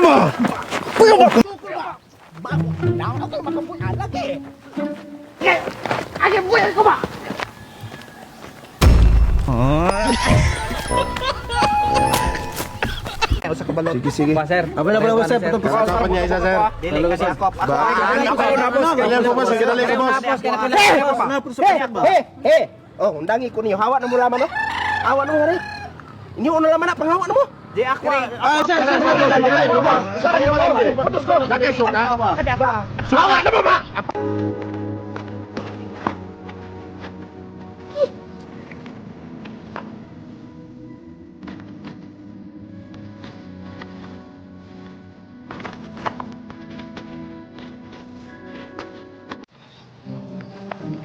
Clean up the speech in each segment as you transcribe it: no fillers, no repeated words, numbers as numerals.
ba? Puyo ba? Sige, sige. Pa, sir. Abala, abala, sir. Kapan niya isa, sir? Kailan po, boss? Sige, dali ko, boss. He, he. Oh, undangi ko niyo. Hawa na mo laman, no? Hawa na mo rin. Inyo na laman na, panghawa na mo. Di ako. Ah, sir, sir, sir, sir, sir, sir, sir, Nakisuka? Hawa na mo ba?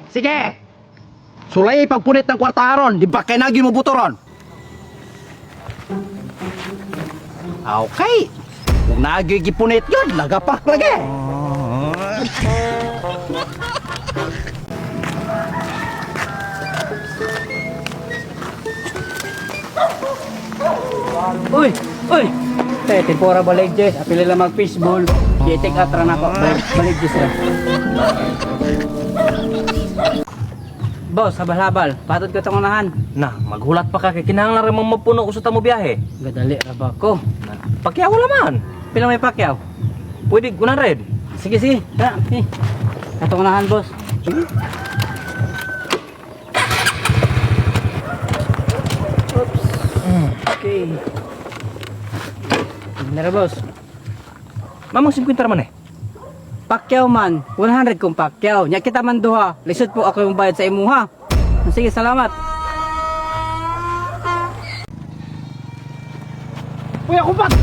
Sige. Sulay pagpunit ng kwarta aron, di ba kay nagi mo butoron? Okay. Kung nagi gipunit yun, lagapak lagi. Uy, uy. Te, tempora balik Jess. Apili lang mag fishball. Gitik atra na ko. Balik Jess ra. Boss, habal-habal. Patod ko itong unahan. Na, maghulat pa ka kay kinahanglan ra mo magpuno usod ta mo biyahe. Gadali ra ba ko? Na, Pakyaw wala man. Pila may pakyaw? Pwede 100. Sige, sige. Tara, eh. Atong unahan, boss. Oops. Okay. Nara, boss. Mamang 50 ra man eh. Pakyaw man. 100 kung pakyaw. Nya kita man duha. Lisod po ako yung bayad sa imuha. Sige, salamat. Uy, akong bag!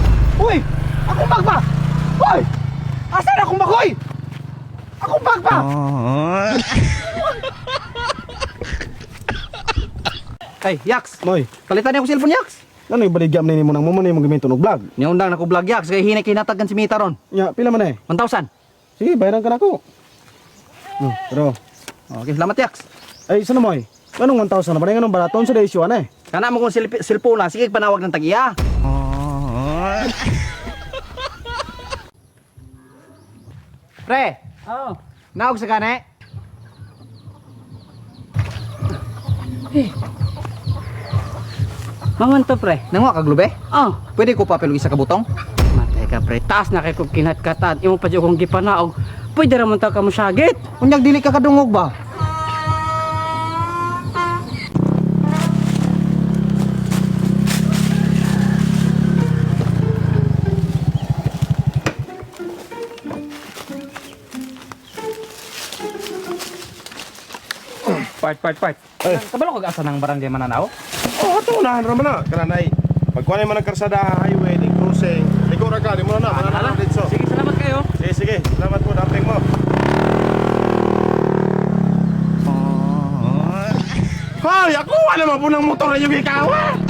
Uy! Akong bag ba? Uy! Asan akong bag, uy? Akong bag ba? Ay, Yaks. Moy, Palitan niya akong cellphone, Yaks. ano yung baligya man nimo nang mo man yung gamiton og vlog? Niundang na ko vlog, Yaks. Kay hinay kinatagan si Mita ron. Nya, pila man eh? 1,000. Sige, bayaran ka na ako. Pero, Okay, salamat, Yaks. ay, saan mo eh? Anong 1,000 na ba? Anong baraton sa issue ana eh? Kana mo kung cellphone na, sige panawag ng tag-iya. Pre, Oo. naog sa gani. Mangon to, pre. Nanguha ka glube? Oh. Pwede ko papel og isa ka butong? Matay ka, pre. Taas na kay kong kinat-katan. Imo pa dyan kong gipanaog. Pwede ra man ta ka mosyagit. Unyag dili ka kadungog ba? Part, part, part. Kabalo kag asa ng barangay Mananao? Oh, ato unahan ra man na. Kananay. Pagkuha man ang karsada, highway, di cruising. Ligo ra ka, di mo na na, mananaw dito. Sige, salamat kayo. Sige, sige. Salamat po, damping mo. Hoy, ako wala man po ng motor na yung ikaw, ah!